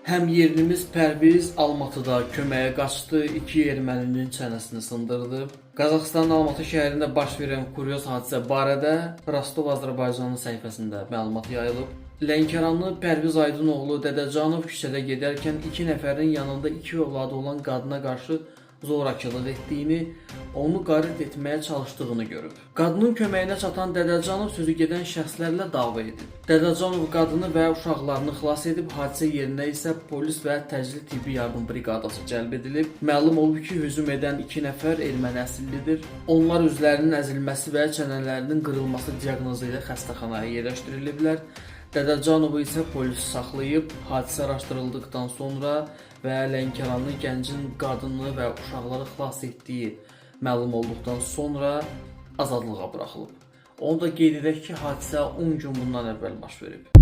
Həm yerlimiz Pərviz Almatıda köməyə qaçdı, iki erməninin çənəsini sındırdı. Qazaxıstanın Almatı şəhərində baş verən kuryoz hadisə barədə Rostov Azərbaycanın səhifəsində məlumat yayılıb. Lənkəranlı Pərviz Aydınoğlu Dədəcanov küçədə gedərkən iki nəfərin yanında iki övladı olan qadına qarşı zorakılıq etdiyini, onu qaret etməyə çalışdığını görüb. Qadının köməyinə çatan Dədəcanov sözü gedən şəxslərlə dava edib. Dədəcanov qadını və uşaqlarını xilas edib, hadisə yerinə isə polis və təcili tibbi yardım briqadası cəlb edilib. Məlum olub ki, hücum edən iki nəfər erməni əsillidir. Onlar üzlərinin əzilməsi və çənələrinin qırılması diaqnozu ilə xəstəxanaya yerləşdiriliblər. Dədəcanovu isə polis saxlayıb, hadisə araşdırıldıqdan sonra və Lənkəranlı gəncin qadını və uşaqları xilas etdiyi məlum olduqdan sonra azadlığa buraxılıb. Onu da qeyd edək ki, hadisə 10 gün bundan əvvəl baş verib.